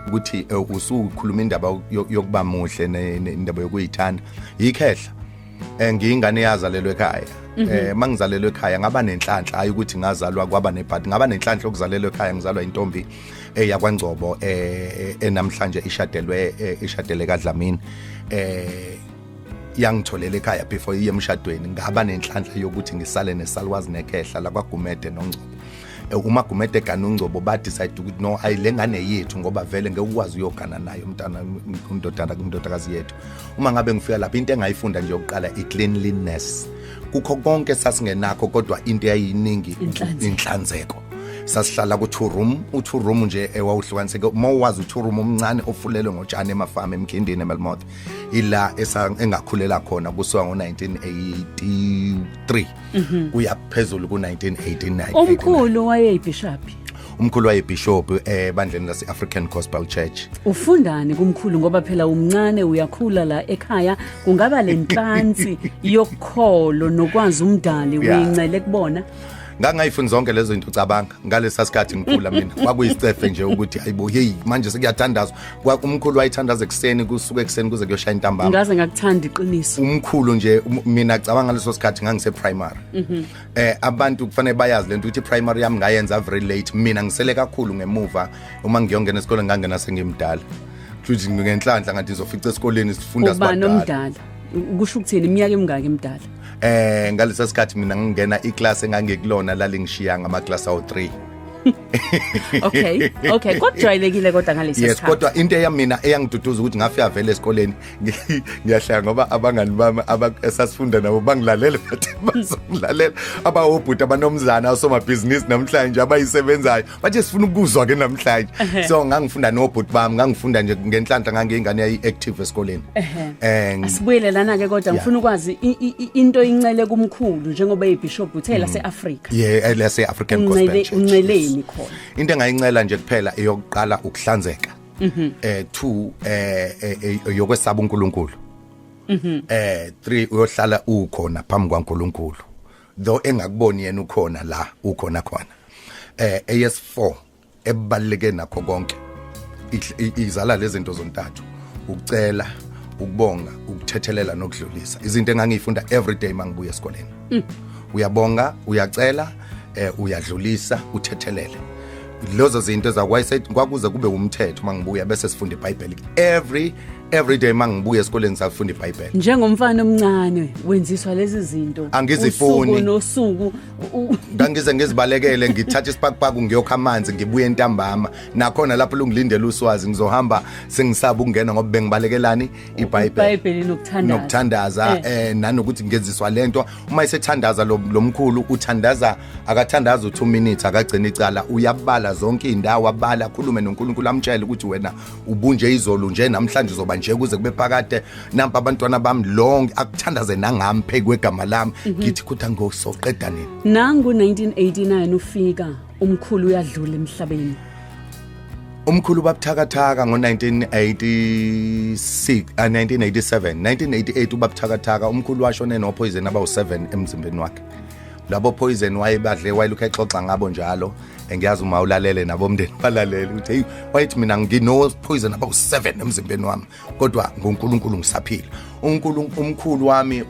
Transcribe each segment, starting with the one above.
Ukuthi usukhuluma indaba yokuba muhle indaba yokuyithanda, yikhehla. Ngiyingane yazalelwe ekhaya. Mangizalelwe ekhaya ngaba nenhlanhla, hayi ukuthi ngazalwa kwaba nebhadi, ngaba nenhlanhla okuzalelwe ekhaya. Ngizalwa intombi eyakwaNgcobo, enamhlanje ishadelwe, ishadele kaDlamini. Yangitholela ekhaya before iye emshadweni. Ngaba nenhlanhla yokuthi ngisale nesalwazi nekhehla lakwaGumede noNgcobo. Uma Gumede egana uNgcobo, ba decide ukuthi no, ayi, le ngane yethu, ngoba vele ngeke ukwazi uyogana nayo umntana undodana indodakazi yethu. Uma ngabe ngifika lapha, into engayifunda nje yokuqala i cleanliness. Kukho konke sasingenakho, kodwa into eyayiningi Inhlanzeko. Inhlanzeko. Sasihlala ku-two room, u-two room nje ewawuhlukaniseke, uma uwazi u-two room omncane ofulelwe ngotshani emafama eMkhindini, eMelmoth, ila engakhulela khona kusuka ngo-1983 kuya phezulu ku-1989. Umkhulu wayeyibishop? Umkhulu wayebishop ebandleni lase-African Gospel Church. Ufundani kumkhulu? Ngoba phela umncane, uyakhula la ekhaya, kungaba lenhlansi yokholo nokwazi umdali uyincele kubona? Ngangayifuni zonke lezo zinto. Cabanga, ngalesa sikhathi ngikhula mina kwakuyisicefe nje ukuthi hayibo, hey, manje sekuyathandazwa. Umkhulu wayithandaza ekuseni, kusuka ekuseni kuze kuyoshaya intambama. Ngaze ngakuthanda iqiniso. Umkhulu nje, mina cabanga ngaleso sikhathi ngangise primary. Abantu kufanele bayazi lento ukuthi primary yami ngayenza very late mina, ngisele kakhulu ngemuva. Uma ngiyongena esikoleni ngangena sengimdala, futhi ngenhlanhla ngathi ngizofica esikoleni sifunda Ubani? sibadala. Omdala kusho ukuthini? Iminyaka emingaki emdala? Ngalesa sikhathi mina ngingena iclass engangikulona lalingishiya ngama class awu3. Okay, kwakujwayelekile kodwa ngalesi Yes. sikhathi. Kodwa into eyamina eyangiduduza ukuthi ngafika vele esikoleni, ngiyahleka ngoba abangani bami esasifunda nabo bangilalela, bathi bazongilalela, abawobhuti abanomzana osomabhizinisi namhlanje abayisebenzayo, bathi sifuna ukuzwa ke namhlanje. So ngangifunda nobhuti bami, ngangifunda nje ngenhlanhla, ngangiyingane yayi-active esikoleni. Asibuyele lana ke, kodwa ngifuna ukwazi into incele kumkhulu njengoba eyibishop, uthe lase-Afrika. Yeah, lase African Gospel Church. Unceleni khona? Into engayincela nje kuphela eyokuqala ukuhlanzeka. 2, yokwesaba uNkulunkulu. 3, uyohlala ukhona phambi kwaNkulunkulu. Though engakuboni yena, ukhona la ukhona khona. Eyes4 ebaluleke nakho konke, izala lezi zinto zontathu: ukucela, ukubonga, ukuthethelela nokudlulisa. Izinto engangiyifunda every day mangibuya esikoleni. Uyabonga, uyacela, uyadlulisa, uthethelele. Lezo zinto zakwayisethi kwakuze kube umthetho, mangibuya bese sifunda iBhayibheli every day. Mangibuya esikoleni safunda iBhayibheli. Njengomfana omncane wenziswa lezi zinto Angizifuni. usuku nosuku Ngangize ngizibalekele, ngithatha isipakuphaku ngiyokha amanzi, ngibuye entambama. Nakhona lapho lungilindele uswazi, ngizohamba sengisaba ukungena ngoba bengibalekelani iBhayibheli. IBhayibheli nokuthandaza. Nokuthandaza. Nanokuthi ngenziswa lento, uma esethandaza lo mkhulu uthandaza, akathandaza u2 minutes, akagcina icala, uyabala zonke indawo, abala, akhulume noNkulunkulu, amtshele ukuthi wena ubunje izolo nje, namhlanje uzoba nje kuze kube phakade, nampa abantwana bami long, akuthandaze nangami phe kwegama lami. Ngithi kuthi angosoqeda nini? Nangu 1989 ufika, umkhulu uyadlula emhlabeni. Umkhulu babuthakathaka ngo-1986, 1987, 1988 ubabuthakathaka. Umkhulu washone no-poison abawu-7 emzimbeni wakhe. Labo poison wayebadle, wayelokhu exoxa ngabo njalo. Ngiyazi uma ulalele nabo umndeni balalele ukuthi hey, wayethi mina ngino poison abawu-7 emzimbeni wami, kodwa ngoNkulunkulu ngisaphila. uNkulunkulu umkhulu wami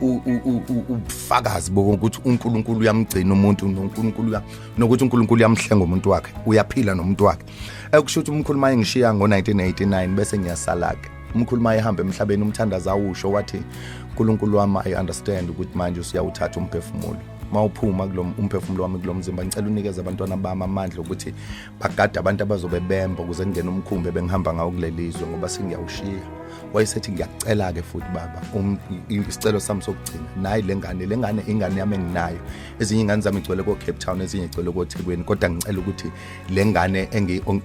ubufakazi bokuthi uNkulunkulu uyamgcina umuntu, noNkulunkulu nokuthi uNkulunkulu uyamhlenga umuntu wakhe, uyaphila nomuntu wakhe. Ekusho ukuthi umkhulu maye ngishiya ngo-1989, bese ngiyasala ke. Umkhulu maye ehamba emhlabeni, umthandazo awusho wathi, "uNkulunkulu wami, I understand ukuthi manje usuyawuthatha umphefumulo. Mawuphuma kulo umphefumulo wami kulo mzimba, ngicela unikeze abantwana bami amandla ukuthi bagade abantu abazobe bemba ukuze ngingene umkhumbi bengihamba ngawo kuleli zwe, ngoba sengiyawushiya." Wayesethi, "Ngiyakucela-ke futhi baba, isicelo sami sokugcina, nayi le ngane, le ngane ingane yami enginayo. Ezinye ingane zami igcwele ko-Cape Town, ezinye igcwele koThekwini, kodwa ngicela ukuthi le ngane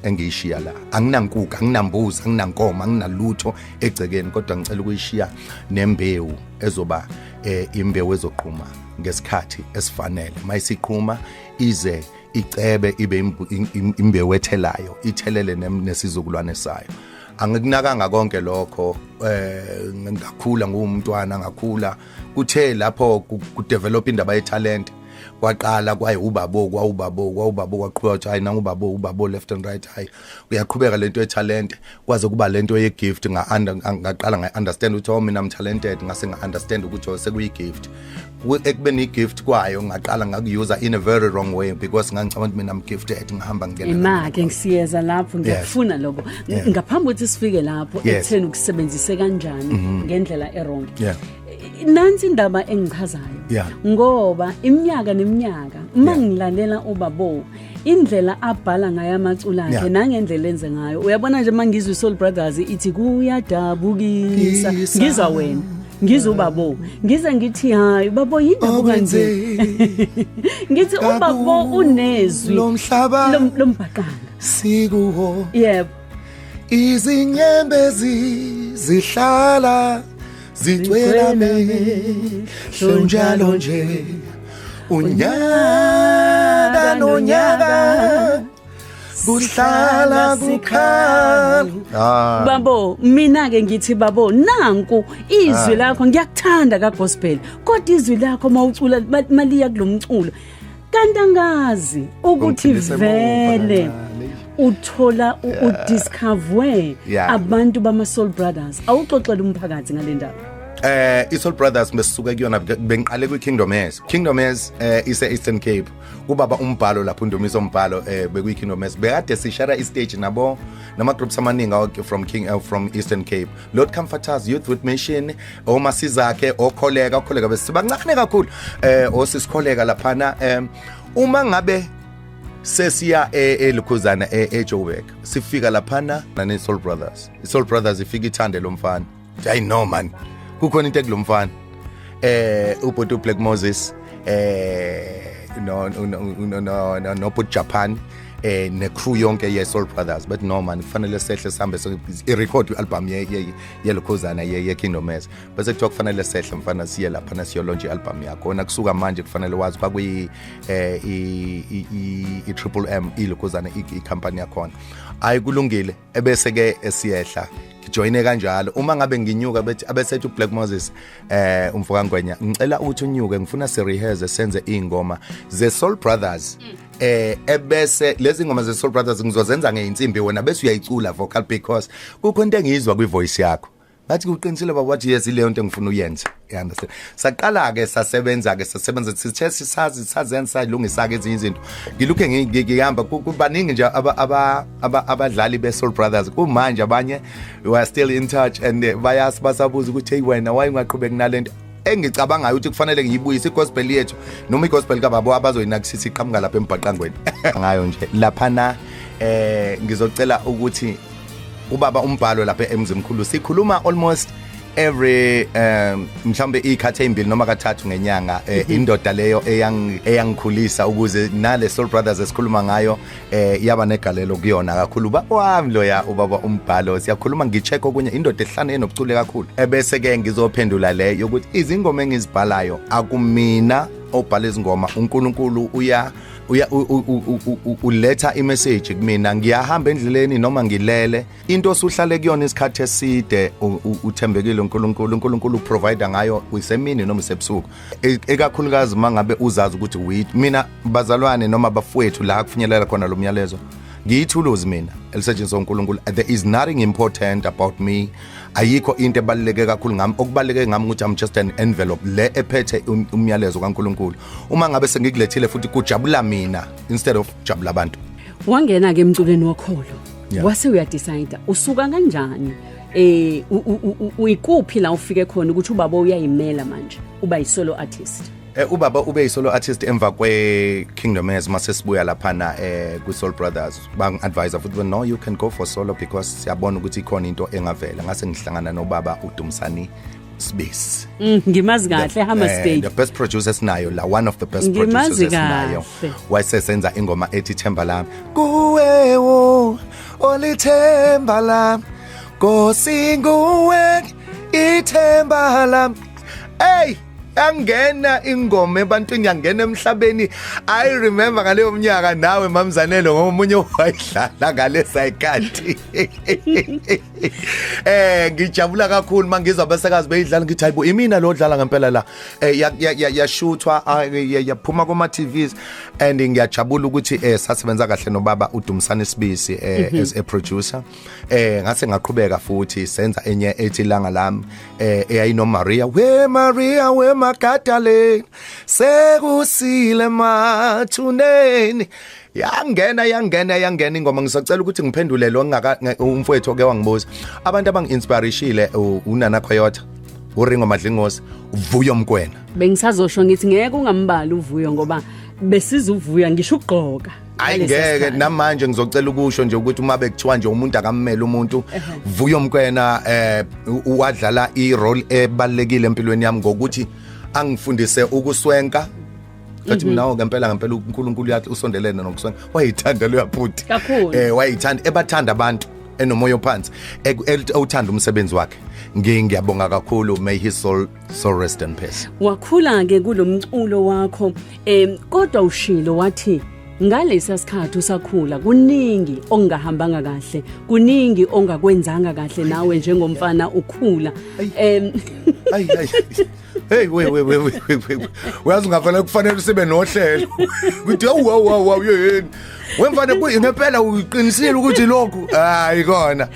engiyishiya la, anginankukhu, anginambuzi, anginankomo, anginalutho egcekeni, kodwa ngicela ukuyishiya nembewu ezoba imbewu ezoqhuma ngesikhathi esifanele. Mayisiqhuma ize icebe, ibe imbewu ethelayo, ithelele nesizukulwane sayo." Angikunakanga konke lokho. Ngakhula nguwumntwana, ngakhula, kuthe lapho kudevelop indaba yetalent. Kwaqala kwaye ubabo, kwawubabo, kwawubabo, kwaqhubeka ukuthi hayi, nangu ubabo, ubabo left and right. Hayi, uyaqhubeka lento yetalent, kwaze kuba lento ye-gift. Ngaqala nga-understand ukuthi, oh, mina I'm talented. Ngase nga-understand ukuthi, oh, sekuyi-gift. Ekubeni i-gift kwayo, ngaqala ngakuyuza in a very wrong way because ngangicabanga ukuthi mina I'm gifted, ngihamba ngingena. Ima-ke ngisiyeza lapho, ngiyakufuna lokho. Ngaphambi ukuthi sifike lapho ekutheni ukusebenzise kanjani ngendlela e-wrong, nansi indaba engichazayo, ngoba iminyaka neminyaka uma ngilalela ubabo, indlela abhala ngayo amaculo akhe nangendlela enze ngayo, uyabona nje, uma ngizwa i-Soul Brothers ithi "Kuyadabukisa", Kisa. ngizwa wena, ngizwa ubabo, ngize ngithi, "Hayi babo, yindaba kanje?" Ngithi ubabo unezwi Lo mhlaba lombhaqanga. sikuwo, izinyembezi zihlala zigcwela mehlo njalo nje, unyaka nonyaka kuhlala kukhala. Ah. Babo, mina ke ngithi, babo, nanku izwi lakho, ngiyakuthanda ka gospel, kodwa izwi lakho mawucula maliya kulomculo, kanti angazi ukuthi Ungiphindise emuva vele kancane. uthola udiscover abantu bama Soul Brothers. Awuxoxela umphakathi ngale ndaba. iSoul Brothers besisuka kuyona, bengiqale kwi Kingdom Heirs. Kingdom Heirs ise Eastern Cape, kubaba umbhalo lapho, uNdumiso umbhalo, bekuyi Kingdom Heirs, bekade sishare istage nabo nama groups amaningi from King from Eastern Cape, Lord Comforters, Youth with Mission, omasizakhe, okholeka, okholeka besibancane kakhulu, osisikholeka laphana. Uma ngabe sesiya eLukhuzana, eJoburg, sifika laphana nane Soul Brothers. I Soul Brothers ifika ithande lo mfana. Hayi no man, kukhona into ekulomfana. Ubhuti Black Moses, no no no no no no Bhut Japan, ne crew yonke ye Soul Brothers, but no man, kufanele sehle sihambe i record i-album ye yeLukhuzana ye Kingdom Heirs. Bese kuthiwa kufanele sehle mfana, siye lapha nasiyo-launch i-album yakho. Wena kusuka manje kufanele wazi kwakuyi i Triple M, iLukhuzana, i company yakhona. Hayi, kulungile. Ebese ke esiyehla, ngijoyine kanjalo. Uma ngabe nginyuka, bethi abesethi uBlack Moses, umfoka Ngwenya, ngicela ukuthi unyuke, ngifuna si rehearse, senze ingoma ze Soul Brothers. Ebese lezi ngoma ze Soul Brothers ngizozenza ngeinsimbi, wena bese uyayicula vocal because kukho into engiyizwa kwi voice yakho. Bathi, "Kuqinisile baba?" Wathi, "Yes, ileyo nto engifuna uyenze." You understand? Saqala ke sasebenza ke, sasebenza, sithe sisazi sazenza, salungisa ke ezinye izinto. Ngilokhu ngihamba, kubaningi nje abadlali be Soul Brothers kumanje, abanye we are still in touch and bayasi basabuza ukuthi, "Hey wena, why ungaqhubeki nalento?" Engicabangayo ukuthi kufanele ngiyibuyise igospel yethu noma igospel kababo abazoyinakisisa, iqhamuka lapha embhaqangweni ngayo nje laphana. Ngizocela ukuthi ubaba umbhalo lapha eMzimkhulu, sikhuluma almost every mhlambe ikhathe ezimbili noma kathathu ngenyanga. Indoda leyo eyangikhulisa ukuze nale Soul Brothers esikhuluma ngayo yaba negalelo kuyona kakhulu. Ubaba wami loya, ubaba umbhalo, siyakhuluma, ngicheck okunye, indoda ehlane enobucule kakhulu. Ebese ke ngizophendula le yokuthi izingoma engizibhalayo, akumina obhala izingoma, uNkulunkulu uya uletha imessage kumina. Ngiyahamba endleleni noma ngilele, into osuhlale kuyona isikhathi eside, uthembekile uNkulunkulu, uNkulunkulu uprovide ngayo kusemini noma isebusuku. Ekakhulukazi mangabe uzazi ukuthi mina bazalwane noma bafowethu, la kufinyelela khona lo myalezo, ngiyithuluzi mina elisetshenziswa uNkulunkulu. There is nothing important about me, ayikho into ebaluleke kakhulu ngami. Okubaluleke ngami ukuthi I'm just an envelope le ephethe umyalezo kaNkulunkulu. Uma ngabe sengikulethile futhi, kujabula mina instead of jabula abantu. Wangena ke emculweni wokholo, wase uyadecide usuka kanjani, uyikuphi la ufike khona ukuthi ubaba uyayimela manje, uba yi-solo artist? Ubaba ube yisolo artist emva kwe Kingdom Heirs. Mase sibuya laphana ku Soul Brothers, bang advisor futhi, "No, you can go for solo because siyabona ukuthi ikhona into engavela." Ngase ngihlangana nobaba uDumsani Sibisi. Ngimazi kahle, Hammerstate. The best producer esinayo la, one of the best Ngimazi producers esinayo. kahle. Wayesesenza ingoma ethi "Themba Lami". Kuwe wo olithemba lami, Nkosi, nguwe ithemba lami. Hey. Yangena ingoma ebantwini, yangena emhlabeni. I remember ngaleyo mnyaka nawe, Mamzanelo, ngomunye wayidlala ngalesa ikhathi. Ngijabula kakhulu mangizwa abasakazi beyidlala, ngithi, "Hayibo, imina lo dlala ngempela la." Yashuthwa, yaphuma kuma TVs, and ngiyajabula ukuthi sasebenza kahle nobaba uDumsana Sibisi as a producer. Ngase ngaqhubeka futhi senza enye ethi Langa Lami, eyayino Maria, we Maria, we Magadalene, sekusile mathuneni. Yangena, yangena, yangena ingoma. Ngisacela ukuthi ngiphendule lo ngaka umfowethu oke wangibuza abantu abangi-inspirishile: uNana Khoyotha, uRingo Madlingozi, uVuyo Mkwena. Bengisazosho ngithi ngeke ungambali uVuyo, ngoba besiza uVuya ngisho ugqoka. Hayi, ngeke. Namanje ngizocela ukusho nje ukuthi uma bekuthiwa nje umuntu akammele umuntu, Vuyo Mkwena wadlala i-role ebalekile empilweni yami ngokuthi angifundise ukuswenka. Ngathi mina ngempela ngempela uNkulunkulu yathi usondelene nokuswenka. Wayithanda lo yabhuti. Kakhulu. Wayithanda, ebathanda abantu, enomoya ophansi, ewuthanda umsebenzi wakhe. Ngiyabonga kakhulu. May his soul rest in peace. Wakhula ke kulomculo wakho, kodwa ushilo wathi ngalesa sikhathi usakhula kuningi ongahambanga kahle, kuningi ongakwenzanga kahle nawe njengomfana ukhula. Ayi ayi, hey, we we we we we, uyazi ungafanele, kufanele sibe nohlelo kuthi awu awu awu awu, yini wemfana, ngempela uqinisile ukuthi lokhu hayi kona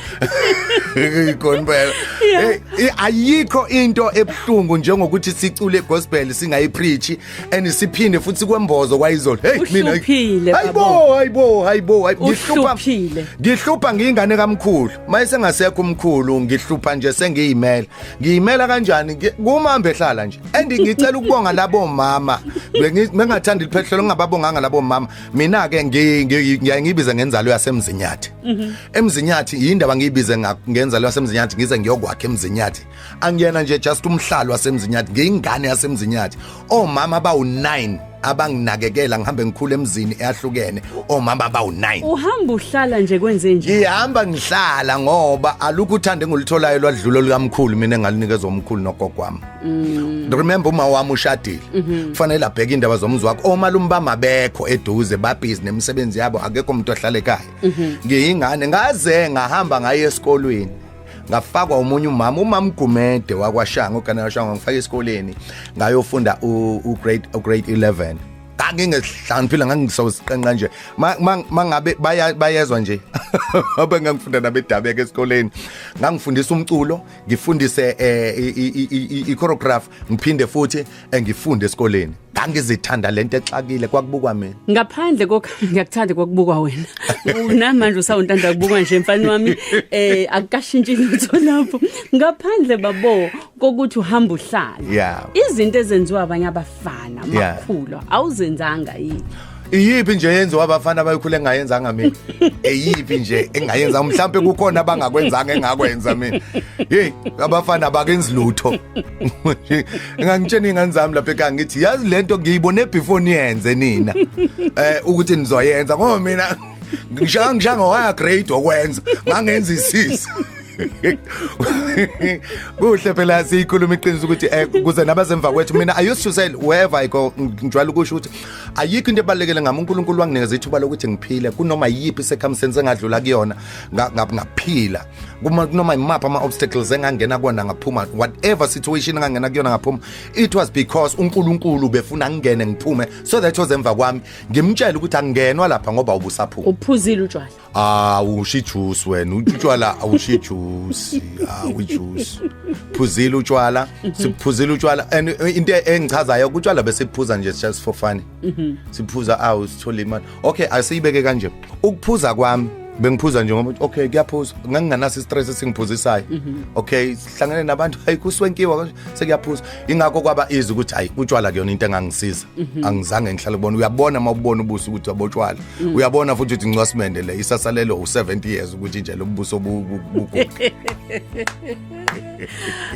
ikona impela. Hey, ayikho into ebhlungu njengokuthi sicule gospel singayipreach and siphinde futhi kwembozo kwayizolo. Hey, mina Uhluphile, hayibo, hayibo, hayibo, ngihlupha. Uhluphile. Ngihlupha ngiyingane kamkhulu. Mayese ngasekho umkhulu, ngihlupha nje sengiyimela. Ngiyimela kanjani? Kumambe ehlala nje. And ngicela ukubonga labo mama, bengathanda iphehlelo ngingababonganga labo mama. Mina ke ngiyaye ngibize ngenzalo yaseMzinyathi. EMzinyathi yindaba ngiyibize ngenzalo yaseMzinyathi, ngize ngiyokwakha eMzinyathi. Angiyena nje just umhlalo waseMzinyathi, ngiyingane yaseMzinyathi. Omama bawu9 abanginakekela ngihambe ngikhule emzini eyahlukene, omama abawu9. Uhamba uhlala nje, kwenze nje? Ngihamba ngihlala ngoba alukho uthando engilitholayo lwadlula lukamkhulu mina engalinikezwa umkhulu nogogo wami. Remember, uma wami ushadile, kufanele abheke indaba zomzi wakhe. Omalume bamabekho eduze, babhizi nemisebenzi yabo, akekho umuntu ohlala ekhaya. Ngiyingane, ngaze ngahamba ngaye esikolweni, ngafakwa umunye umama, umama Gumede wakwaShanga, ogana kwaShanga, ngifaka esikoleni ngayofunda u grade 11. Ngangingesihlaniphile, ngangisawusiqenqa nje. Mangabe bayezwa nje abengangifunda nabedabeka esikoleni, ngangifundisa umculo, ngifundise i-choreograph, ngiphinde futhi ngifunde esikoleni. Ngangizithanda lento exakile, kwakubukwa mina. Ngaphandle kokho, ngiyakuthanda kwakubukwa wena. Namanje usawuntanda kubukwa nje, mfana wami, akukashintshi lutho lapho. Ngaphandle, babo, kokuthi uhamba uhlala, izinto ezenziwa abanye abafana makhulu awuzenzanga yini? Iyiphi nje yenziwa abafana abayikhule engayenzanga mina? Eyiphi nje engayenza? Mhlawumbe kukhona abangakwenzanga engakwenza mina. Hey, abafana abakenzi lutho. Ngangitshena ingane zami lapha ekhaya, ngithi, "Yazi lento ngiyibone before niyenze nina ukuthi nizoyenza, ngoba mina ngishaya ngowaya grade okwenza ngangenza isisi." Kuhle phela siyikhuluma iqiniso ukuthi kuze nabazemva kwethu. Mina I used to say, wherever I go, ngijwayele ukusho ukuthi ayikho into ebalekele ngami. uNkulunkulu wanginikeza ithuba lokuthi ngiphile kunoma yiphi circumstance engadlula kuyona, ngaphila kunoma imaphi ama obstacles engangena kuwona, ngaphuma. Whatever situation engangena kuyona, ngaphuma. It was because uNkulunkulu befuna ngingene ngiphume, so that was emva kwami ngimtshela ukuthi angingenwa lapha ngoba ubusaphuma. Uphuzile utshwala? Ah, usho ijuice wena, utshwala awusho ijuice, awu ijuice. Phuzile utshwala, siphuzile utshwala, and into engichazayo utshwala besiphuza nje just for fun. Siphuza, awu sithola imali. Okay, asiyibeke kanje. Ukuphuza kwami, bengiphuza nje ngoba okay, kuyaphuza, nganginganaso stress esingiphuzisayo. Okay, sihlangene nabantu, hayi kuswenkiwa, sekuyaphuza. Ingakho kwaba easy ukuthi hayi, utshwala kuyona into engangisiza. Angizange ngihlale kubona. Uyabona mawubona ubuso ukuthi abotshwala. Uyabona futhi ukuthi incwasimende le isasalelo u70 years ukuthi nje lo mbuso buguge.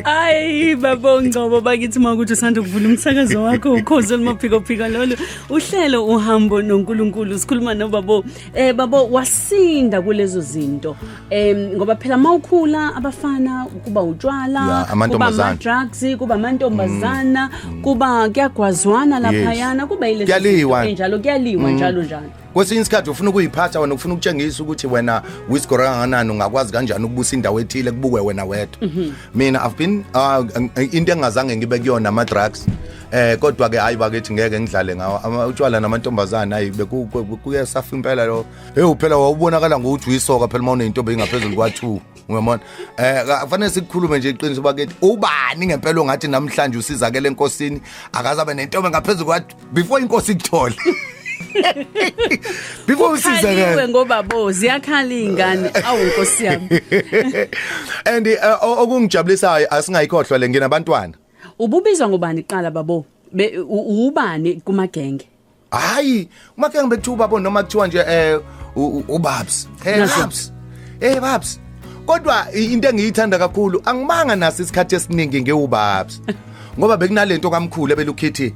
Ayi babo Ngcobo bakithi, makuthi usanda ukuvula umsakazo wakho, Ukhozi Olumaphiko phiko lolu, uhlelo Uhambo noNkulunkulu. Sikhuluma nobabo babo wasinda kulezo zinto, ngoba phela mawukhula abafana kuba utshwala, Yeah, kuba amantombazana. ama-drugs, kuba amantombazana, kuba kuyagwazwana laphayana, kuba yilezo Kuyaliwa. zinto enjalo, kuyaliwa njalo njalo. Kwesinye isikhathi ufuna ukuyiphatha wena, ufuna ukutshengisa ukuthi wena wiscore kangakanani, ungakwazi kanjani ukubusa indawo ethile, kubukwe wena wedwa. Mina I've been into engazange ngibe kuyona ama drugs, kodwa ke hayi bakithi, ngeke ngidlale ngawo. Utshwala namantombazana, hayi, bekuyasafa impela lo. Hey, phela wawubonakala ngokuthi uyisoka phela uma uneyintombi engaphezulu kwa2, uyabona. Kufanele sikukhulume nje iqiniso bakithi, ubani ngempela ongathi namhlanje usizakele enkosini akazabe nentombi ngaphezulu kwa before inkosi ikuthole, before usizakele? Khaliwe ngoba bo ziyakhala iy'ngane, awu nkosi yami. And okungijabulisayo, asingayikhohlwa le, nginabantwana. Ububizwa ngobani kuqala babo? Ubani kumagenge? Hayi, umakhe ngibethuba babo, noma kuthiwa nje ubabs, hey. Nazo. Babs, babs. Kodwa into engiyithanda kakhulu, angibanga naso isikhathi esiningi ngiwubabs, ngoba bekunalento kamkhulu ebelukhithi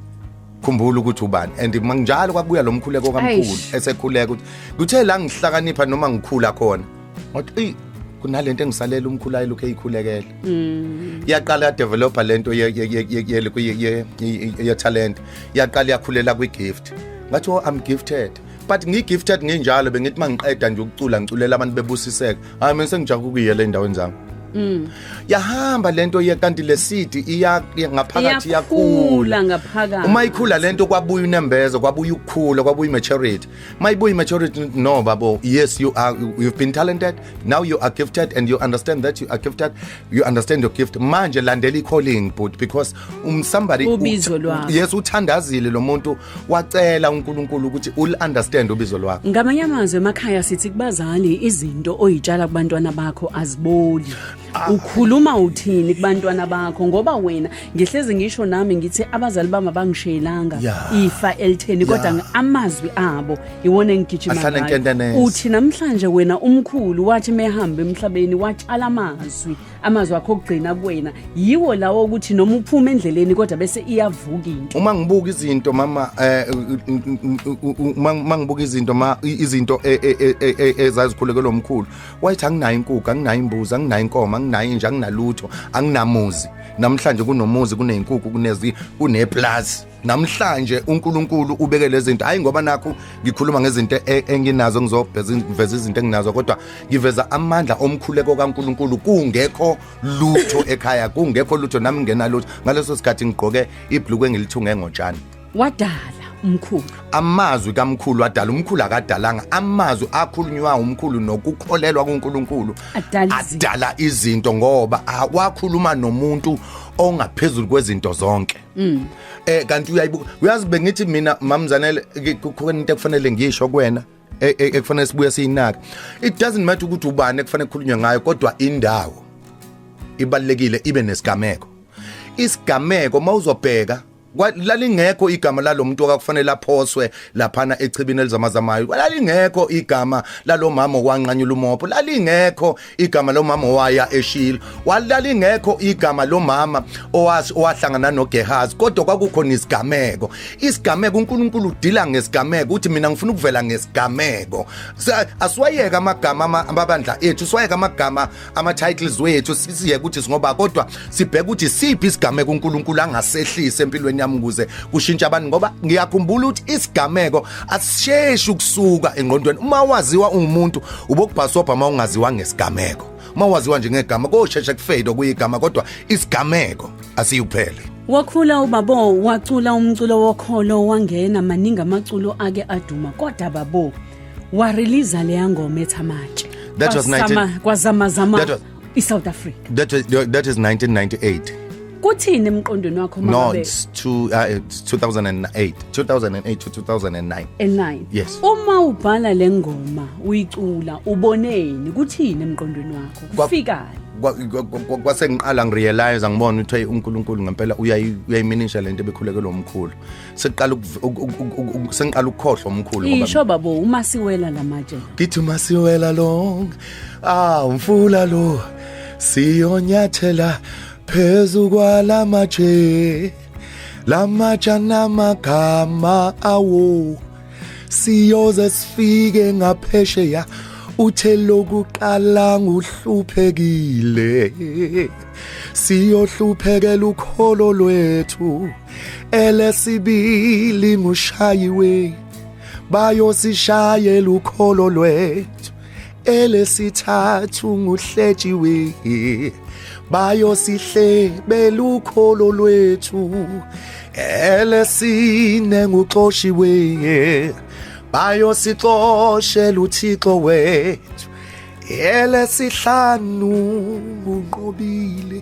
khumbula ukuthi ubani, and manjalo kwakubuya lo mkhuleko kamkhulu. Eish. Esekhuleka ukuthi kuthe la ngihlakanipha noma ngikhula khona, ngathi eyi, kunalento engisalela umkhulu ayilokhu eyikhulekela. Yaqala yadevelopa lento ye talent, yaqala yakhulela kwi gift. Ngathi, "Oh, I'm gifted." But ngi gifted nginjalo, bengithi mangiqeda nje ukucula, ngiculela abantu bebusiseka, hayi, mina sengijaha ukuyela endaweni zami. Yahamba lento ye, kanti le seed iya ngaphakathi, iyakhula iyakhula ngaphakathi. Uma ikhula lento, kwabuya unembezo, kwabuya ukukhula, kwabuya maturity. Mayibuya maturity, no babo, yes, you've been talented, now you are gifted and you understand that you are gifted, you understand your gift. Manje landela i-calling, but because somebody Ubizo lwakho. Yes, uthandazile lo muntu, wacela uNkulunkulu ukuthi ul understand ubizo lwakho. Ngamanye amazwi, emakhaya sithi kubazali, izinto oyitshala kubantwana bakho aziboli. Ukhuluma uthini kubantwana bakho? Ngoba wena, ngihlezi ngisho nami ngithi abazali bami abangishiyelanga ifa elitheni, kodwa amazwi abo iwona engigijima Ahlala ngayo. enkenteneza. Uthi namhlanje wena, umkhulu wathi mehamba emhlabeni watshala amazwi, amazwi akho okugcina kuwena yiwo lawo ukuthi noma uphuma endleleni kodwa bese iyavuka into. Uma ngibuka izinto mama, uma ngibuka izinto ma izinto ezazikhulekela omkhulu, wayethi anginayo inkukhu, anginayo imbuzi, anginayo inkomo, anginayo inja, anginalutho, anginamuzi. Namhlanje kunomuzi, kunezinkukhu, kunezi, kuneplaza. Namhlanje uNkulunkulu ubeke lezi zinto, hayi ngoba nakho ngikhuluma ngezinto enginazo, ngizobheza ngiveza izinto enginazo, kodwa ngiveza amandla omkhuleko kaNkulunkulu. Kungekho lutho ekhaya, kungekho lutho, nami ngingenalutho ngaleso sikhathi, ngigqoke ibhluku engilithunge ngotshani. Wadala umkhulu. Amazwi kamkhulu adala umkhulu, akadalanga amazwi akhulunywa umkhulu nokukholelwa kuNkulunkulu. Adala izinto. Adala izinto, ngoba wakhuluma nomuntu ongaphezulu kwezinto zonke. Kanti uyayibuka, uyazi, bengithi mina mamzanele, kukhona into ekufanele ngisho kuwena, ekufanele sibuye siyinake. It doesn't matter ukuthi ubani ekufanele kukhulunywe ngayo, kodwa indawo ibalekile ibe nesigameko. Isigameko mawuzobheka, lalingekho igama lalomuntu okakufanele aphoswe laphana echibini elizamazamayo, lalingekho igama lalomama okwanqanyula umopho, lalingekho igama lomama owaya eShilo, walalingekho igama lomama owahlangana noGehazi, kodwa kwakukhona isigameko. Isigameko, uNkulunkulu udila ngesigameko, uthi mina ngifuna ukuvela ngesigameko. Asiwayeka amagama amabandla ethu, siwayeka amagama ama titles wethu, siye ukuthi singoba, kodwa sibheka ukuthi siphi isigameko uNkulunkulu angasehlisa empilweni yami ukuze kushintshe abantu, ngoba ngiyakhumbula ukuthi isigameko asisheshi ukusuka engqondweni. Uma waziwa ungumuntu ubokubhasobha, uma ungaziwa ngesigameko, uma waziwa nje ngegama kosheshe kufade okuyigama, kodwa isigameko asiyuphele. Wakhula ubabo, wacula umculo wokholo, wangena maningi amaculo ake aduma, kodwa babo warelease leya ngoma ethi Amatshe. That was 19 Kwazamazama iSouth Africa. That is 1998. Kuthini emqondweni wakho No, mangabe it's 2008, 2008 to 2009. E9? Yes. Uma ubhala le ngoma uyicula, uboneni, kuthini emqondweni wakho, kufikani? Kwase ngiqala ngirealize, ngibona ukuthi hey, uNkulunkulu ngempela uyayiminisha lento ebekhulekela omkhulu. Seqala sengiqala ukukhohlwa omkhulu ngoba Isho babo, uma siwela lamatshe. Ngithi masiwela long, ah, umfula lo. Siyonyathela phezu kwalamatshe, lamatshe namagama awo, siyoze sifike ngaphesheya. Uthe lokuqala nguhluphekile, siyohluphekela ukholo lwethu. Elesibili ngushayiwe, bayosishayela ukholo lwethu. Elesithathu nguhletshiwe, bayosihlebela ukholo lwethu. Elesine nguxoshiwe, bayosixoshela uThixo wethu. Elesihlanu ngunqobile,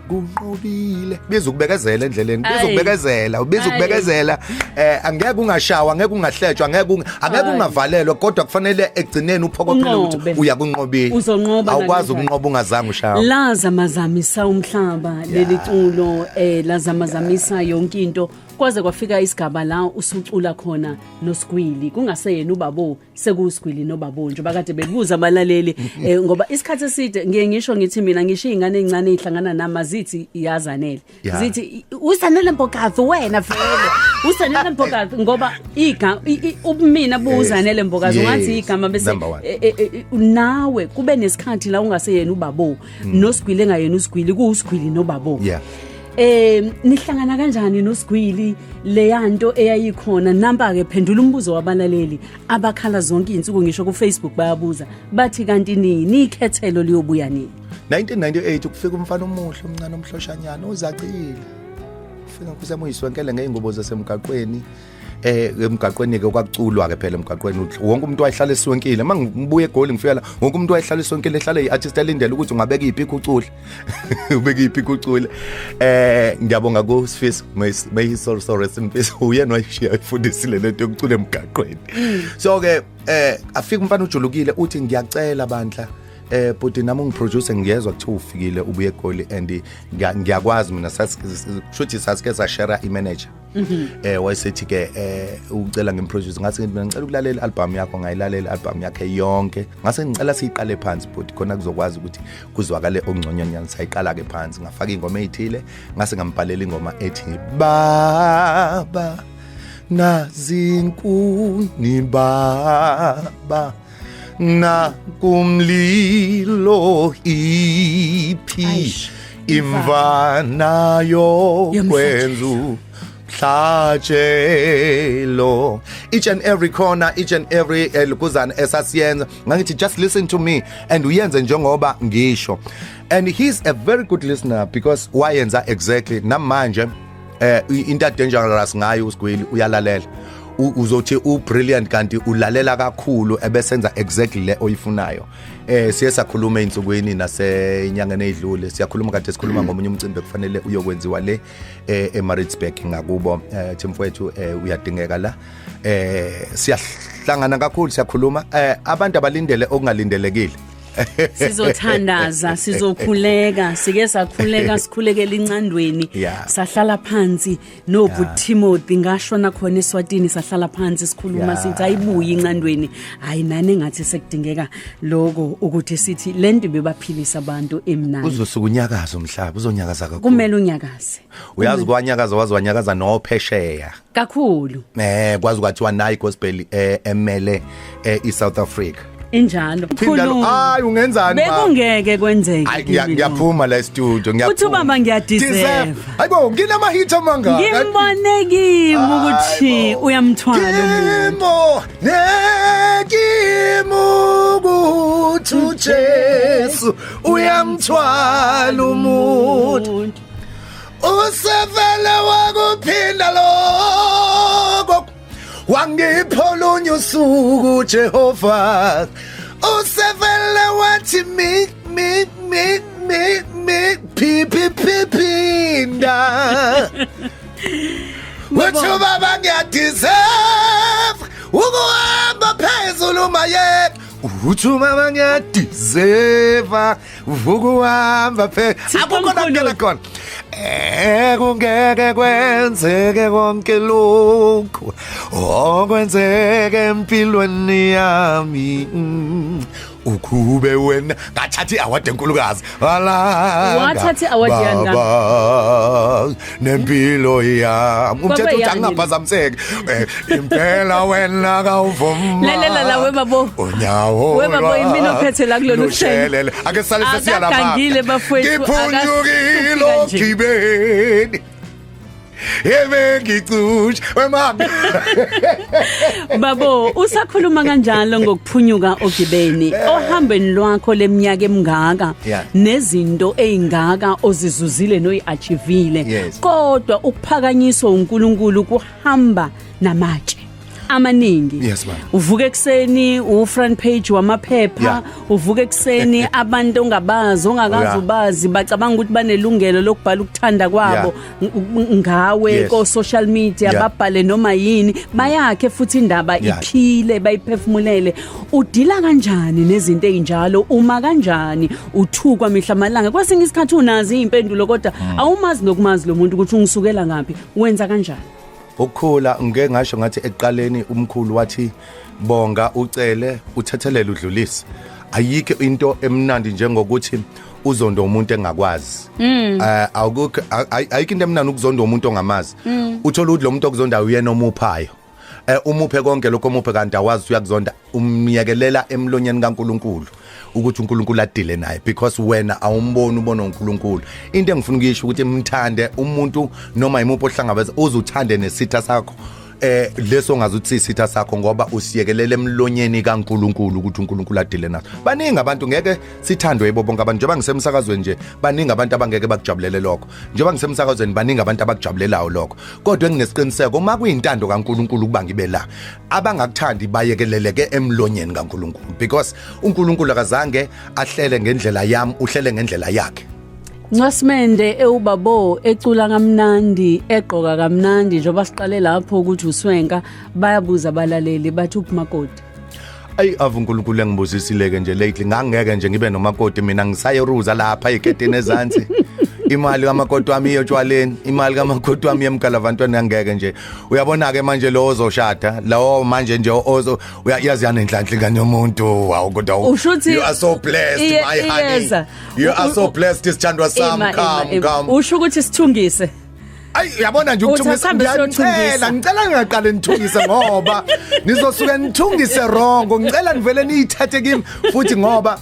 kunqobile. Biza ukubekezela endleleni, biza ukubekezela, biza ukubekezela. Angeke ungashawa, angeke ungahletshwa, angeke ungavalelwa, kodwa kufanele egcineni uphokophele ukuthi uyakunqobile. Uzonqoba, awukwazi ukunqoba ungazange ushawe. Lazamazamisa umhlaba leli culo, lazamazamisa yonke into, kwaze kwafika isigaba la usucula khona noSgwili, kungaseyena ubabo, sekuSgwili nobabo nje bakade bebuza abalaleli, ngoba isikhathi eside ngiye ngisho ngithi mina ngisho izingane ezincane ezihlangana nami zithi iyazanele, zithi uZanele Mbokazi wena vele, uZanele Mbokazi, ngoba igama ubumina buZanele Mbokazi, ungathi igama bese nawe kube nesikhathi la ungaseyena ubabo noSgwili engayena uSgwili, kuuSgwili nobabo. Nihlangana kanjani noSgwili leyanto eyayikhona? Nampa ke phendula umbuzo wabalaleli abakhala zonke izinsuku, ngisho ku Facebook bayabuza bathi kanti nini ikhethelo liyobuya nini? 1998 ukufika umfana omuhle omncane omhloshanyana uzacile, ufika nkosi uyiswenkele ngeingubo zasemgaqweni. Emgaqweni ke kwakuculwa ke phela emgaqweni, wonke umuntu wayehlala eswenkile. Mangibuye eGoli ngifika la, wonke umuntu wayehlala eswenkile, ehlala iartist elindele ukuthi ungabeka ipiki ucule, ubeka ipiki ucule. Ngiyabonga ku Sifis, may his soul rest in peace. Uyena wayishiya ifundisile lento yokucula emgaqweni. So ke afika umfana ujulukile, uthi ngiyacela bandla, bhuti nami ungiproduce, ngiyezwa kuthiwa ufikile ubuye eGoli, and ngiyakwazi mina sashuthi sasike sashare i-manager. Wayesethi ke ucela ngimproduce, ngase ngithi mina ngicela ukulalela i-album yakho, ngayilalela i-album yakhe yonke, ngase ngicela siyiqale phansi bhuti, khona kuzokwazi ukuthi kuzwakale okungconywana. Sayiqala ke phansi, ngafaka ingoma ezithile, ngase ngambhalela ingoma ethi baba nazinkuni baba nakumlilo iphi imvana yokwenzu mhlatshelo. Each and every corner, each and every lukuzana esasiyenza, ngangithi just listen to me and uyenze njengoba ngisho. And he's a very good listener because wayenza exactly. Namanje into dangerous ngayo uSgwili, uyalalela, uzothi u brilliant kanti ulalela kakhulu ebesenza exactly le oyifunayo. Siye sakhuluma einsukwini nasenyangeni ezidlule, siyakhuluma kade sikhuluma ngomunye umcimbi ekufanele uyokwenziwa le eMaritzburg ngakubo. Thimfowethu uyadingeka la. Siyahlangana kakhulu, siyakhuluma. Abantu abalindele okungalindelekile. Sizothandaza, sizokhuleka, sike sakhuleka, sikhulekela incandweni. Sahlala phansi nobu Timothy, ngashona khona eSwatini, sahlala phansi sikhuluma sithi ayibuyi incandweni. Hayi nani engathi sekudingeka lokho ukuthi sithi lento bebaphilisa abantu emnandi. Uzosuka unyakaza umhlaba, uzonyakaza kakhulu. Kumele unyakaze. Uyazi kwanyakaza, wazwanyakaza nophesheya kakhulu. Kwazi kwathiwa nayi gospel emele iSouth Africa. Injalo. Khulu. Hayi ungenzani baba? Bekungeke kwenzeke. Hayi ngiyaphuma la studio, ngiyaphuma. Uthi baba ngiyadeserve. Hayibo nginama hit amangaka. Ngimbone kimi ukuthi uyamthwala umuntu. Nekimu ukuthi uJesu uyamthwala umuntu. Usevele wakuphinda lokho, wangipha olunye usuku Jehova. Usevele wathi mi mi mi mi mi pi pi pi pinda. Uthi baba ngiyadeserve ukuhamba phezulu maye. Uthi baba ngiyadeserve ukuhamba phezulu. Akukho la khona. Kungeke kwenzeke konke lokhu okwenzeke empilweni yami. Ukhube wena ngathatha iaward enkulukazi. Wala. Wathatha i-award yani? Baba nempilo yami. Umthetho uthi Kwakweyani? angingaphazamiseki. Impela wena kawuvuma. Lalela la, we babo. Unyawo. We babo, yimina ophethe la kulolu hlelo. Lushelele. Ake sale sesiya lapha. Akagangile, bafowethu, Ngiphunyukile akasifika nje. ogibeni. Yebe ngicushe wemama. Babo, usakhuluma kanjalo ngokuphunyuka ogibeni ohambeni lwakho leminyaka emingaka nezinto ezingaka ozizuzile noyiachievile, kodwa ukuphakanyiswa uNkulunkulu kuhamba namatshe amaningi. Yes, ma'am. Uvuka ekuseni u front page wamaphepha, uvuka ekuseni abantu ongabazi, ongakazi ubazi, bacabanga ukuthi banelungelo lokubhala ukuthanda kwabo ngawe ko social media, babhale noma yini, bayakhe futhi indaba iphile, bayiphefumulele. Udila kanjani nezinto ezinjalo? Uma kanjani uthukwa mihla malanga, kwesinye isikhathi unazi izimpendulo kodwa awumazi nokumazi lo muntu ukuthi ungisukela ngaphi? Wenza kanjani? Ukukhula, ngike ngasho ngathi ekuqaleni umkhulu wathi bonga, ucele, uthethelele, udlulise. Ayikho into emnandi njengokuthi uzondo umuntu engakwazi. Awukho, ayikho into emnandi ukuzonda umuntu ongamazi. Uthola ukuthi lo muntu okuzondayo uyena omuphayo. Umuphe konke lokho omuphe, kanti awazi uyakuzonda. Umyekelela emlonyeni kaNkuluNkulu ukuthi uNkulunkulu adile naye, because wena awumboni, ubona uNkulunkulu. Into engifuna ukuyisho ukuthi imthande umuntu noma imuphi ohlangabeza, uzuthande nesitha sakho, leso ngazi ukuthi isitha sakho, ngoba usiyekelele emlonyeni kaNkuluNkulu ukuthi uNkulunkulu adile naso. Baningi abantu ngeke sithandwe yibo bonke abantu. Njengoba ngisemsakazweni nje, baningi abantu abangeke bakujabulele lokho. Njengoba ngisemsakazweni, baningi abantu abakujabulelayo lokho. Kodwa enginesiqiniseko, uma kuyintando kaNkuluNkulu ukuba ngibe la, abangakuthandi bayekeleleke emlonyeni kaNkuluNkulu, because uNkulunkulu akazange ahlele ngendlela yami, uhlele ngendlela yakhe. Ncwasimende ewubabo ecula kamnandi, egqoka kamnandi, njengoba siqale lapho ukuthi uswenka, bayabuza abalaleli bathi uphi makoti? Ayi, ave uNkulunkulu engibusisile nje lately, ngangeke nje ngibe nomakoti mina. Ngisayeruza lapha egedeni ezansi. Imali kamakoti wami iyotshwaleni, imali kamakoti wami yemgalavantweni. Angeke nje, uyabona ke manje lo ozoshada lo manje nje ozo uyazi yanenhlanhla ingane yomuntu. Wawu, kodwa Usho ukuthi you are so blessed, my honey. Iyeza. You are so blessed, isithandwa sami. Ima, Come, ima, ima. come. Usho ukuthi sithungise? Ayi, uyabona nje Uthi ukuthungisa asihambe ngiyacela. siyothungisa. Ngicela ngingaqale nithungise, ngoba nizosuke nithungise wrong. Ngicela nivele niyithathe kimi futhi, ngoba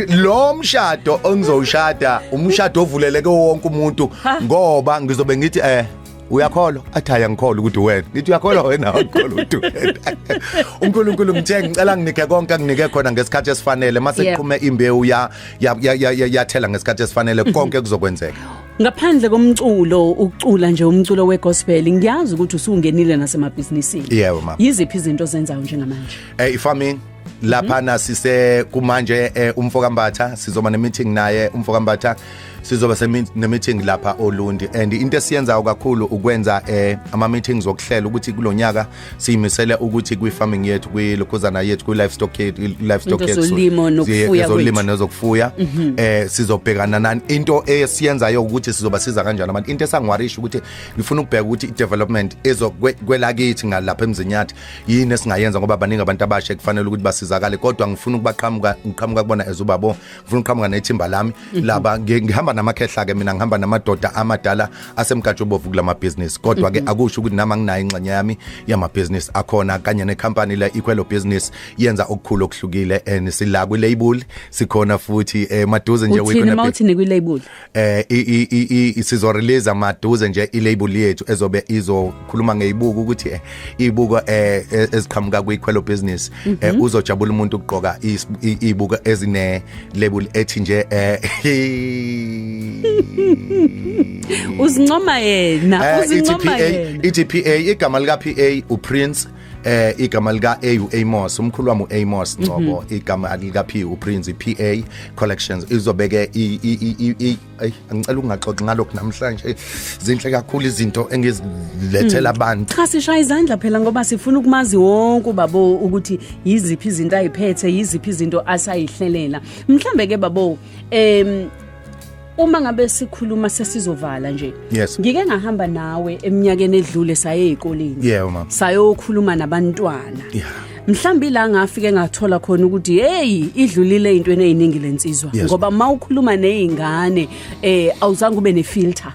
lo mshado ongizowushada umshado ovuleleke wonke umuntu, ngoba ngizobe ngithi uyakholwa, athi hayi, angikholwa ukuthi wena. Ngithi uyakholwa wena, awukholwa ukuthi wena. uNkulunkulu ngithe ngicela nginike konke anginike khona ngesikhathi esifanele. Mase kuqhume imbewu ya yathela ngesikhathi esifanele, konke kuzokwenzeka. Ngaphandle komculo, ukucula nje umculo wegospel, ngiyazi ukuthi usungenile nasemabhizinisini. Yebo, mama. Yiziphi izinto ozenzayo njengamanje? Ifarming lapha nasise kumanje, umfokambatha sizoba ne meeting naye umfokambatha, sizoba ne meeting lapha oLundi, and into esiyenzayo kakhulu ukwenza ama meetings okuhlela ukuthi kulonyaka siyimisele ukuthi kwi farming yethu, kwi lokhuzana yethu, kwi livestock yethu, livestock Into yethu, zolimo nokufuya ezolimo kwethu. Nezokufuya, sizobhekana nani. Into esiyenzayo ukuthi sizobasiza kanjani abantu. Into esangiwarisha ukuthi ngifuna ukubheka ukuthi i-development ezokwelakithi ngalapha eMzinyathi yini esingayenza, ngoba baningi abantu abasha ekufanele ukuthi basizakale. Kodwa ngifuna ukubaqhamuka, ngiqhamuka kubona as ubabo, ngifuna ukuqhamuka nethimba lami laba. Ngihamba namakhehla ke mina, ngihamba namadoda amadala asemkantshubomvu kulama business. Kodwa ke akusho ukuthi nama nginayo ingxenye yami yama business akhona kanye necompany le Ikhwelo Business, yenza okukhulu okuhlukile, and sila kwi label sikhona futhi maduze nje we Uthini gonna be mawuthini kwi label? Sizo release maduze nje i label yethu ezobe izokhuluma ngezibuko, ukuthi izibuko eziqhamuka kwikhwelo business, uzojabula umuntu ukugqoka izibuko ezine label ethi nje Uzincoma yena, uzincoma ithi PA yena. Ithi PA, igama lika PA uPrince, igama lika A uAmos, umkhulu wami uAmos Ngcobo, igama lika P uPrince, PA Collections izobeke i ay, angicela ukungaxoxi ngalokho namhlanje. Zinhle kakhulu izinto engizilethela abantu. Cha, sishaya izandla phela ngoba sifuna ukumazi wonke ubabo ukuthi yiziphi izinto ayiphethe, yiziphi izinto asayihlelela. Mhlambe ke babo, uma ngabe sikhuluma sesizovala nje, ngike ngahamba nawe eminyakeni edlule, saye ezikoleni, Yebo, mama. sayokhuluma nabantwana. Mhlambi la ngafike ngathola khona ukuthi hey, idlulile into eziningi lensizwa, ngoba mawukhuluma nezingane awuzange ube nefilter.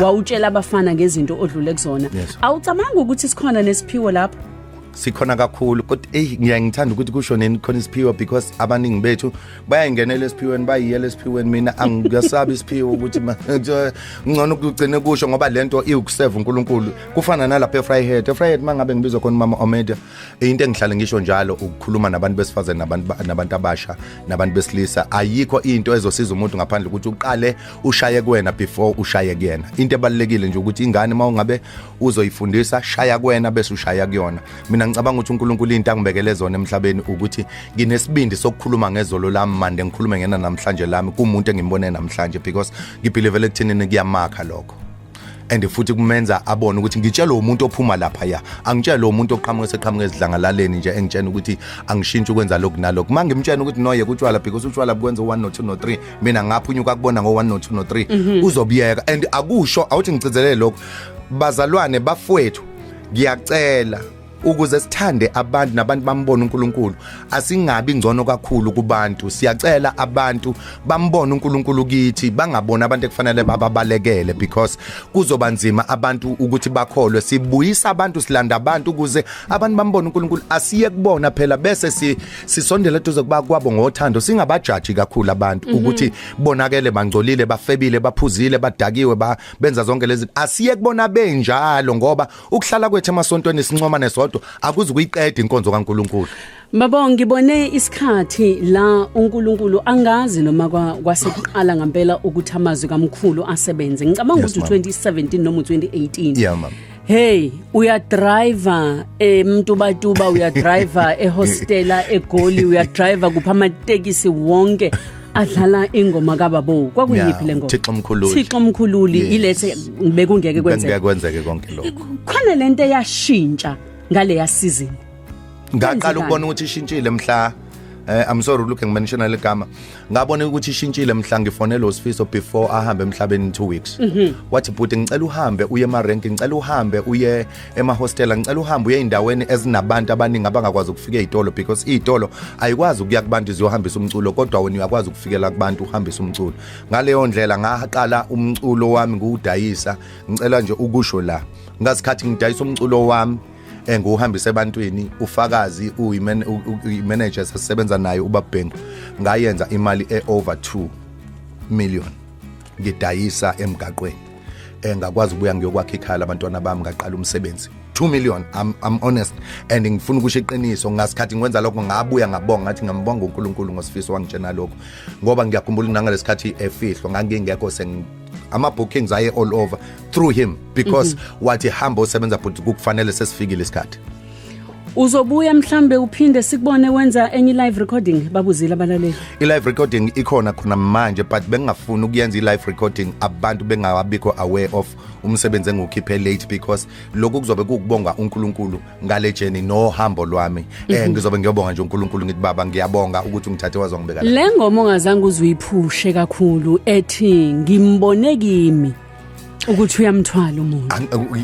Wawutshela abafana ngezinto odlule kuzona. Awucabanga ukuthi sikhona nesiphiwo lapho? Sikhona kakhulu, kodwa eh, ngiyangithanda ukuthi kusho nini khona isiphiwo, because abaningi bethu bayayingenela esiphiweni, bayiyela esiphiweni. Mina angiyasabi isiphiwo, ukuthi ngcono ukugcine kusho, ngoba lento iwukuseva uNkulunkulu. Kufana nalapha eVryheid, eVryheid mangabe ngibizwa khona uMama Omeda, into engihlale ngisho njalo ukukhuluma nabantu besifazane, nabantu abasha, nabantu besilisa. Ayikho into ezosiza umuntu ngaphandle ukuthi uqale ushaye kuwena before ushaye kuyena. Into ebalekile nje ukuthi ingane mawungabe uzoyifundisa, shaya kuwena bese ushaya kuyona. Mina ngicabanga ukuthi uNkulunkulu into angibekele zona emhlabeni ukuthi nginesibindi sokukhuluma ngezolo lami, mande ngikhulume ngena namhlanje lami kumuntu engimbone namhlanje, because ngibelieve ekuthenini kuyamakha lokho, and futhi kumenza abone ukuthi ngitshela umuntu ophuma lapha, ya, angitshela umuntu oqhamuka seqhamuka ezidlangalaleni nje, engitshena ukuthi angishintshe ukwenza lokhu nalokhu. Mangimtshena ukuthi no, yeka utshwala, because utshwala bukwenza u1 no 2 no 3, mina ngaphunyuka kubona ngo1 no 2 no 3, uzobiyeka. And akusho awuthi ngigcizelele lokho, bazalwane bafowethu, ngiyacela, ukuze sithande abantu nabantu bambone uNkulunkulu, asingabi ngcono kakhulu kubantu. Siyacela abantu bambone uNkulunkulu kithi, bangabona abantu ekufanele bababalekele, because kuzoba nzima abantu ukuthi bakholwe. Sibuyisa abantu, silanda abantu ukuze abantu bambone uNkulunkulu. Asiye kubona phela, bese sisondela eduze kuba kwabo ngothando, singabajaji kakhulu abantu ukuthi bonakele, bangcolile, bafebile, baphuzile, badakiwe, benza zonke lezi. Asiye kubona benjalo, ngoba ukuhlala kwethu emasontweni sincoma nesodwa akuzi kuyiqeda inkonzo kaNkuluNkulu. Babo, ngibone isikhathi la uNkulunkulu, angazi noma kwasekuqala ngempela ukuthi amazwi kaMkhulu asebenze. Ngicabanga ukuthi 2017 noma 2018. Yeah, ma'am. Hey, uyadriver eMtubatuba, uyadriver ehostela eGoli, uyadriver kupha amatekisi wonke adlala ingoma kaBabo. Kwakuyiphi le ngoma? Thixo Mkhululi. Thixo Mkhululi. Ilethe bekungeke kwenzeke. Bengeke kwenzeke konke lokho. Khona lento eyashintsha ngaleya season. Ngaqala Kwenzekani? ukubona ukuthi ishintshile mhla, I'm sorry lokho ngimention legama, ngabona ukuthi ishintshile mhla ngifonela uSifiso before ahambe emhlabeni 2 weeks. Wathi, "Bhuti, ngicela uhambe uye emarenki, ngicela uhambe uye emahostela, ngicela uhambe uye endaweni ezinabantu abaningi abangakwazi ukufika ezitolo, because izitolo ayikwazi ukuya kubantu ziyohambisa umculo, kodwa wena uyakwazi ukufikela kubantu uhambise umculo." Ngaleyo ndlela ngaqala umculo wami ngiwudayisa. Ngicela nje ukusho la, ngasikhathi ngidayisa umculo wami enguhambise ebantwini, ufakazi uyi-manager sesisebenza naye uBabhengu, ngayenza imali e-over 2 million ngidayisa emgaqweni. Ngakwazi ukubuya ngiyokwakha ikhaya labantwana bami, ngaqala umsebenzi. 2 million, I'm honest and ngifuna ukusho iqiniso. Ngasikhathi ngikwenza lokho, ngabuya ngabonga, ngathi ngiyambonga uNkulunkulu ngoSifiso wangitshena lokho, ngoba ngiyakhumbula nangalesikhathi efihlwa ngangingekho, seng ama bookings aye all over through him, because wathi, "Hamba usebenza but kukufanele, sesifikile isikhathi." Uzobuya mhlambe uphinde sikubone wenza enye live recording? Babuzile abalaleli. I-live recording ikhona khona manje, but bengingafuni ukuyenza i-live recording abantu bengawabikho aware of umsebenzi engiwukhiphe late, because lokhu kuzobe kukubonga uNkulunkulu ngale journey nohambo lwami. Ngizobe ngiyobonga nje uNkulunkulu, ngithi, "Baba, ngiyabonga ukuthi ungithathe wazongibeka la." Le ngoma ongazange uzuyiphushe kakhulu ethi "Ngimbone kimi ukuthi uyamthwala umuntu".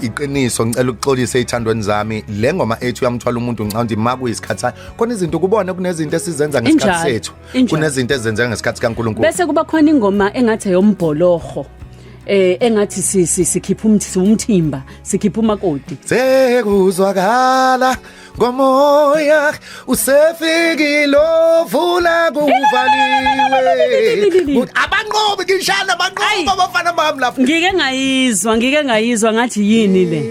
Iqiniso, ngicela ukuxolisa ezithandweni zami, le ngoma ethi "Uyamthwala umuntu", ngicabanga ukuthi makuyisikhathi sayo. Khona izinto kubona kunezinto esizenza ngesikhathi sethu, kunezinto ezenzeka ngesikhathi kaNkulunkulu. Bese kuba khona ingoma engathi eyombholoho, engathi sikhipha umthimba, sikhipha umakoti. Sekuzwakala ngomoya, usefikile ovula kuvaliwe. Abanqobi ngishana, abanqobi abafana bami lapha. Ngike ngayizwa ngathi yini le.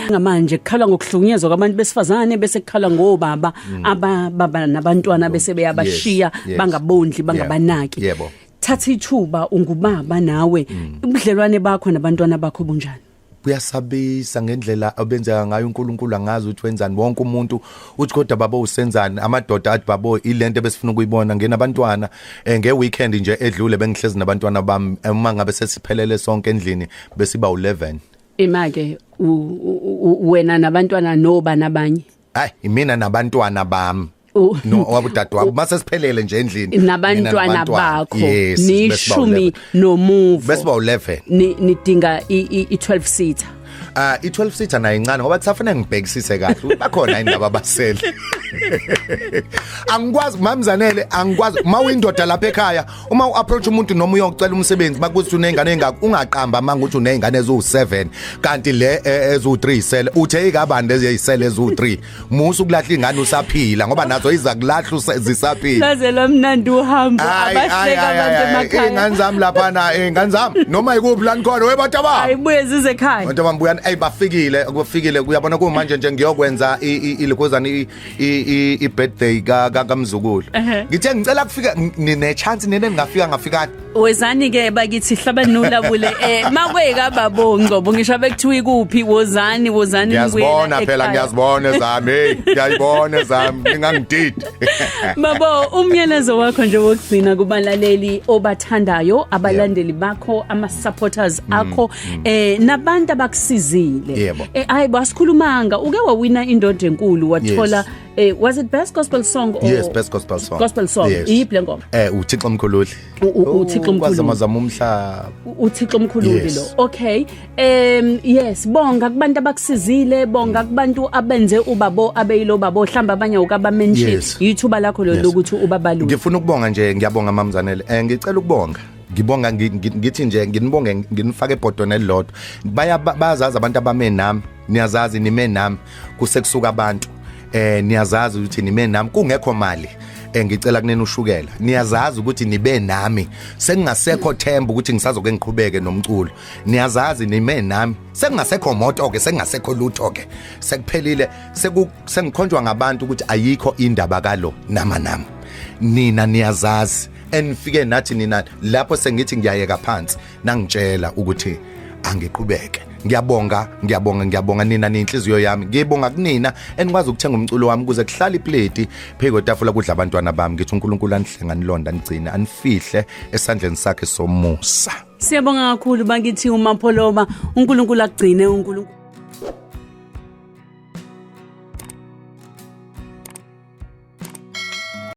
Ngamanje kukhalwa ngokuhlukunyezwa kwabantu besifazane, bese kukhalwa ngobaba abababa nabantwana bese beyabashiya, bangabondli, bangabanaki. Thatha ithuba, ungubaba nawe, ubudlelwane bakho nabantwana bakho bunjani? Kuyasabisa ngendlela obenzeka ngayo. uNkulunkulu angazi ukuthi wenzani. Wonke umuntu uthi, "Kodwa baba, usenzani?" Amadoda athi, "Babo, ilento ebesifuna ukuyibona." Ngenabantwana, nge-weekend nje edlule bengihlezi nabantwana bami, uma ngabe sesiphelele sonke endlini besiba u11. Imake wena nabantwana noba nabanye? Hayi, imina nabantwana bami. No, wabudadewabo, mase siphelele nje endlini. Nabantwana mina bakho? Yes, besiba nishumi u11. Nomuvo. Besiba u11. Nidinga i-12 seater. Ah, i-12 seater nayo incane, ngoba kusafanele ngibhekisise kahle ukuthi bakhona indaba abasele. Angikwazi, mamzanele, angikwazi. Mawuyindoda lapha ekhaya, uma uapproach umuntu noma uyocela umsebenzi, bakuthi unezingane ezingaki, ungaqamba manga uthi unezingane eziwu7 kanti le eziwu3 isele. Uthe ikabani lezi ezisele eziwu3? Musa ukulahla ingane usaphila, ngoba nazo iza kulahla zisaphila. Laze lwamnandi uhambo, abahleka abantu emakhaya. Ingane zami laphana, ingane zami, noma ikuphi la nikhona, we bantu abami. Ayibuye zize ekhaya. Bantu abami, buyani. Ey, bafikile, kufikile. Uyabona kumanje nje ngiyokwenza ilokozana i birthday ka kamzukulu. Ngithe ngicela kufika nine chance, nene ngingafika ngafika. Wezani ke bakithi, hlabanula bule makweka babo Ngcobo, ngisho bekuthiwa ikuphi, wozani, wozani. Ngiyazibona phela, ngiyazibona ezami. Hey, ngiyayibona ezami, ningangididi. Babo, umyalezo wakho nje wokugcina kubalaleli obathandayo, abalandeli bakho, ama supporters akho, nabantu abakusizile. Hayi, basikhulumanga, uke wawina indoda enkulu, wathola, was it best gospel song or Yes, best gospel song. Gospel song. Iyiphi le ngoma? UThixo Mkhululi. UThixo Mkhululi. Kwazama umhlaba. UThixo Mkhululi lo. Okay, yes, bonga kubantu abakusizile, bonga kubantu abenze ubabo abeyilo babo, mhlamba abanye ukaba mention, yithuba lakho lo lokuthi ubabalule. Ngifuna ukubonga nje, ngiyabonga mamzanele. Ngicela ukubonga, ngibonga, ngithi nje nginibonge, nginifake ebhodweni elilodwa. Baya bayazazi abantu abame nami, niyazazi nime nami kusekusuka abantu. Niyazazi ukuthi nime nami kungekho mali. Ngicela kunene ushukela, niyazazi ukuthi nibe nami sengingasekho themba ukuthi ngisazoke ngiqhubeke nomculo. Niyazazi nime nami sengingasekho moto ke, sengingasekho lutho ke, sekuphelile, sengikhonjwa ngabantu ukuthi ayikho indaba kalo nama nami. Nina niyazazi, enifike nathi nina lapho sengithi ngiyayeka phansi, nangitshela ukuthi angiqhubeke. Ngiyabonga, ngiyabonga, ngiyabonga nina, ninhliziyo yami. Ngibonga kunina enikwazi ukuthenga umculo wami ukuze kuhlale iplate phezu kwetafula kudla abantwana bami. Ngithi uNkulunkulu anihlenga, nilonda, nigcine, anifihle esandleni sakhe somusa. Siyabonga kakhulu bakithi uMapholoba, uNkulunkulu akugcine, uNkulunkulu.